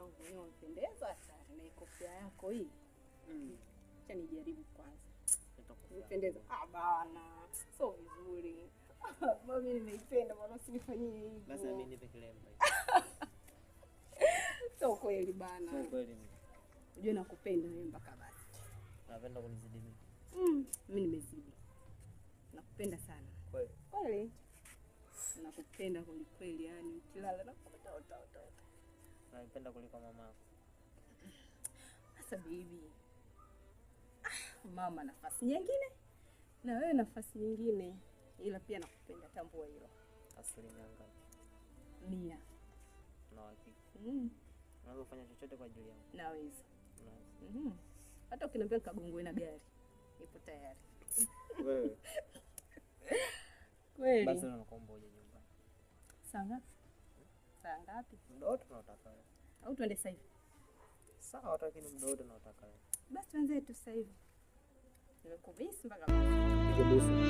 wangu mwenyewe unapendeza sana na kofia yako hii. Acha nijaribu kwanza. Unapendeza. Ah bana, so vizuri. Mimi nimeipenda bwana, usinifanyie hivyo. Basi na mimi nipe kilemba. Sio kweli bana. Sio kweli mimi. Unajua nakupenda wewe mpaka basi. Napenda kunizidi mimi. Mimi nimezidi. Nakupenda sana. Kweli. Kweli. Nakupenda kweli kweli, yani ukilala nakuota ota ota. Napenda kuliko mama yako. Sasa baby. Ah, mama nafasi nyingine na wewe nafasi nyingine, ila pia nakupenda, tambua hilo. Asilimia ngapi? 100. Na uhakika. Unaweza kufanya chochote kwa ajili yangu. Naweza. Unaweza. Hata ukiniambia nikagongwe na gari, nipo tayari. Wewe. Kweli. Basi nakuomba uje nyumbani. Saa ngapi? Saa ngapi? Muda wote unaotaka wewe. Au tuende sasa hivi? Sawa, lakini muda wote unaotaka wewe. Basi tuanze tu sasa hivi. Nimekubisi mpaka Nikubusu.